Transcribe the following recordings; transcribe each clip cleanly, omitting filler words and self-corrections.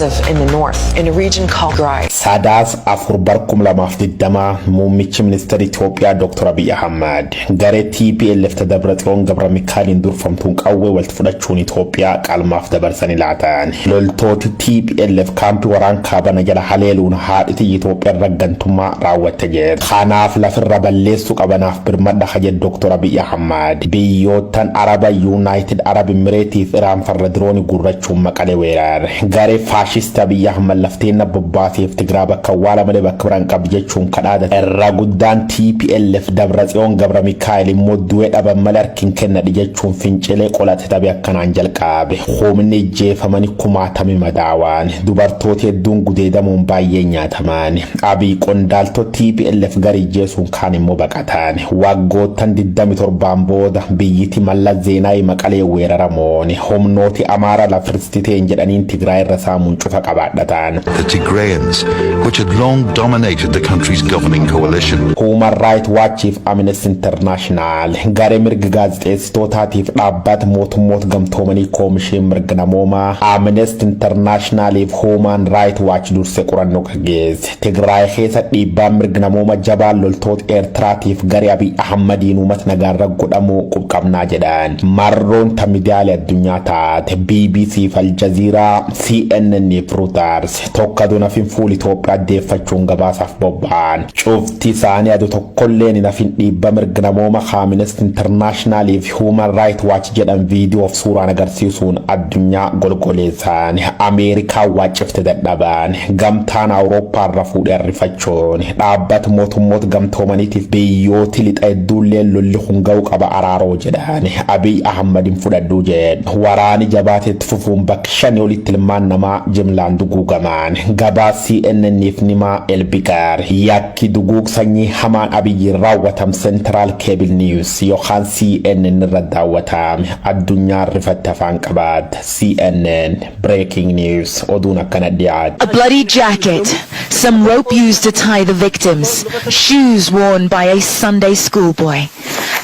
Aggressive in the north, in a region called Tigray. Sadaas 4 barkum 2020 muummichi ministeera Itoophiyaa Dr. Abiy Ahmad garee TPLF Dabratsiyoon Gabra Mikaa'eliin durfamtuun qawwee walitti fudhachuun Itoophiyaa qalmaaf dabarsanii laatan. Loltooti TPLF kaampii waraan kaabana jala haleeluun haadhiti Itoophiyaa raggantummaa raawwatte jedhe. Kanaaf lafirra balleessuu qabanaaf birmadha kajedhe Dr. Abiy Ahmad. Biyyoottan Araba, United Arab Emirates Iraan farra diroonii gurrachuun Maqalee weerare. Garee faashist Abiy Ahmad lafteenna bobbaaseef Tigiraa bakka awwaala malee bakka biraan qabdi jechuun kadhaadha. Irra guddaan TPLF Dabratsiyoon Gabra Mikaa'el immoo du'ee dhaban malee harkin kennadhi jechuun fincilee qolate tabe akkanaan jalqabe. Humni ijjeefamanii kumaatami madaawaan, dubartoota hedduun gudeedamuun baay'ee nyaataman. Abiy qondaaltota TPLF gara ijjeesuun kaan immoo baqatan. Waggoottan 27 booda biyyiti Mallas Zeenaawi Maqalee weeraramoon humnooti Amaara lafristiteen jedhaniin Tigraay irra saamuun cufa qabaadhatan. The Tigrayans, which had long dominated the country's governing coalition. Human Rights Watch fi Amnesty International, garee mirga gaazexeessitootaatiif dhaabbata mootummoota gamtoomanii koomishin mirga namoomaa, Amnesty International fi Human Rights Watch dursee qorannoo gaggeesse. Tigraay keessa dhiibbaan mirga namooma jabaan loltoota Eertiraatiif garee Abiy Ahmadiin uummata nagaarra godhamuu qubqabnaa jedhan. Marroon ta miidiyaalee addunyaa taate BBC fi Al Jazeera, CNN fi Reuters tokko aduu nafin fuul Itoophiyaa deeffachuun gabaasaaf bobba'an. Cufti isaanii aduu tokkolleen hin hafin dhiibba mirga namooma Amnesty International fi Human Rights Watch jedhan viidiyoo fi suuraan agarsiisuun addunyaa golgoleessan. Ameerikaa waacifte dadhaban. Gamtaan Awurooppaa irra fuudhee arrifachuun dhaabbata mootummoota gamtoomaniitiif biyyooti lixa hedduullee lolli kun ga'uu qaba, araaroo jedhan. Abiy Ahmad hin fudhadhuu jedhe. Waraani jabaatetti fufuun bakka shanii olitti ilmaan namaa jimlaan duguugaman. Gabaa CNN'if Nimaa Elbigaar yakki duguug sanyii hamaan Abiyyiin raawwatam Central Cable News yookaan CNN irra daawwatame addunyaan rifatte afaan qabaat. CNN Breaking News oduun akkana dhiyaate. A bloody jacket, some rope used to tie the victims, shoes worn by a Sunday schoolboy.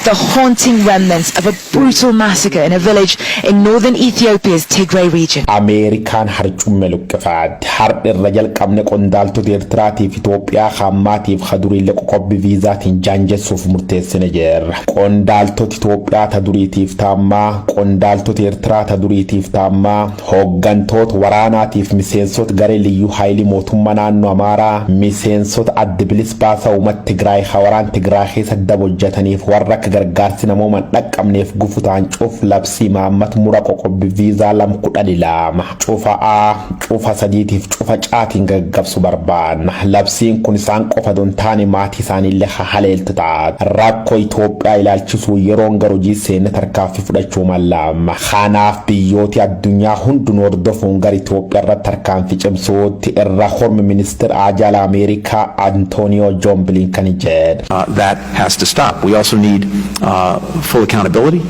The haunting remnants of a brutal massacre in a village in northern Ethiopia's Tigray region. Ameerikaan harcumme luqqifaatti. Har'a irra jalqabne qondaaltota Eertiraatiif Itoophiyaa hammaatiif kaduriillee qoqqobbii viizaatiin jaanjessuuf murteessine jirra. Qondaaltota Itoophiyaa ta duriitiif taammaa, qondaaltota Eertiraa ta duriitiif taammaa, hooggantoota waraanaatiif miseensota garee liyyuu haayilii mootummaa naannoo Amaaraa, miseensota adda bilisa baasaa uummata Tigraay waraan Tigraay keessa daba hojjetaniif warra akka gargaarsi namoomaan dhaqqabneef gufu ta'an cuuf labsii maammata mura qoqqobbii viizaa 2 12 cufa A, cufa sadiitiif cufa caatiin gaggabsu barbaanna. Labsiin kun isaan qofa don taane maatii isaaniillee haleeltu ta'a. Rakkoo Itoophiyaa ilaalchisuu yeroon gara hojii seenne tarkaanfii fudhachuu mallama. Kanaaf biyyooti addunyaa hundinuu hordofuun gara Itoophiyaa irratti tarkaanfii cimsuutti irra hormi ministeera ajala Ameerikaa Antooniyoo Joon Bilinkan jedhe. That has to stop. We also need full accountability.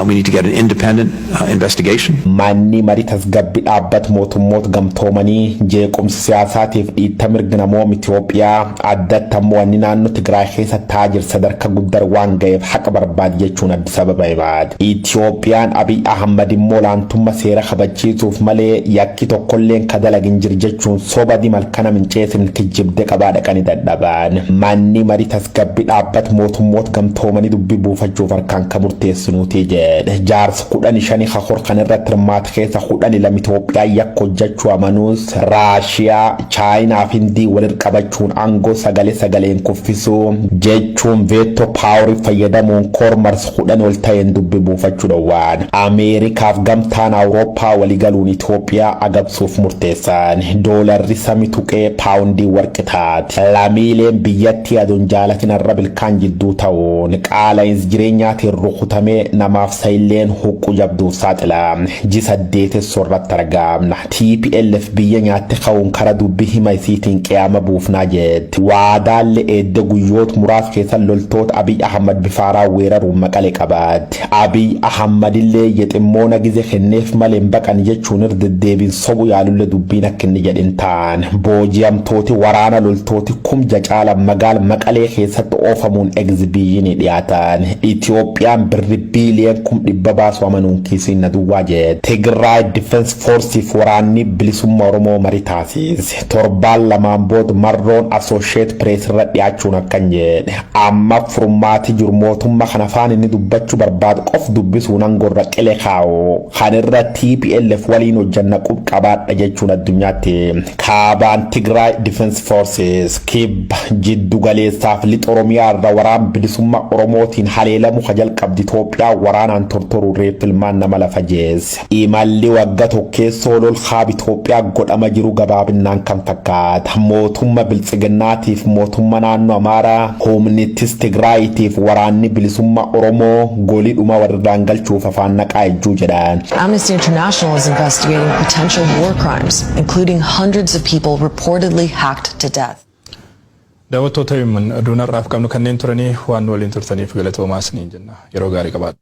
We need to get an independent investigation. Manni marii tasgabbii dhaabbata mootummoota gamtoomanii jeequmsa siyaasaatiif dhiitta mirga namooma Itoophiyaa, addatti ammoo wanni naannoo Tigraay keessa ta'aa jiru sadarkaa guddaa waan ga'eef haqa barbaade jechuun Addis Ababa himaate. Itoophiyaan Abiy Ahmad immoo olaantummaa seera kabachiisuuf malee yakki tokkolleen ka dalagin jiru jechuun soba dimalkana minceesin kijjibde qabaa dhaqanii dadhaban. Manni marii tasgabbii dhaabbata mootummoota gamtoomanii dubbii buufachuuf harkaan ka murteessinuuti jedhe. Jaarsa 15 kakor kan irratti hirmaata keessa 12 Itoophiyaa yakka hojjechuu amanuus, Raashiyaa, Chaayinaa fi Hindii waliin qabachuun aangoo sagalee sagaleen kuffisuu jechuun veto power fayyadamuun koormars 10 ol ta'een dubbii buufachuu dhowwaan. Ameerikaaf gamtaan Awurooppaa waliigaluun Itoophiyaa agabsuuf murteessan. Doolarri sami tuqee paawundii warqi taate. Lammiileen biyyattii aduun jaalatin irra bilkaan jidduu ta'uun qaala'insi jireenyaatiin rukutamee namaaf sayilleen huqqu jabduuf saaxila. Ji saddeetessoo irratti argamna. TPLF biyya nyaatte ka'uun kara dubbii hima isiitiin qiyaama buufnaa jetti. Waadaallee eedde guyyoota muraasa keessa loltoota Abiy Ahmad bifaaraa weeraruun Maqalee qabaatti. Abiy Ahmad illee yeximmoona gize kenneef malee hin baqan jechuun irra deddeebiin sobu yaalullee dubbiin akka inni jedhin ta'an. Booji'amtooti waraana loltooti kumja caala magaala Maqalee keessatti oofamuun egzibiiyinii dhiyaatan. jedhan. Itoophiyaan birri biiliyoon 100,000 baasu amanuun kiisiin na duwwaa jedhe. Tigraay Defense Forceif waraanni bilisummaa Oromoo marii taasise. Torbaan 2n booda Marroon Associate Press irra dhiyaachuun akkan jedhe. Amma furmaati jiru mootummaa kana afaan inni dubbachuu barbaadu qof dubbisuun angorra qile kaa'u. Kan irra TPLF waliin hojjanna qub qabaadha jechuun addunyaatti. Kaabaan Tigraay Defense Forces, kibba, jiddu galeessaaf lixa Oromiyaa irra waraan bilisummaa Oromootiin haleelamu ka jalqabdi Itoophiyaa waraanaan tortoruu reeffi ilmaan nama lafa jeesse. Imalli wagga tokkeessoo lol kaaba Itoophiyaa godhama jiru gabaabinnaan kan fakkaata. Mootummaa biltsiginnaatiif mootummaa naannoo Amaaraa, humnittis Tigraayiitiif waraanni bilisummaa Oromoo golii dhuma walirraan galchuuf afaan naqaa ejjuu jedhan. Amnesty International is investigating potential war crimes, including hundreds of people reportedly hacked to death. Daawwattoota himman aduun har'aaf qabnu kanneen turanii. Waan nu waliin turtaniif galatoomaa isiniin jenna. Yeroo gaarii qabaadha.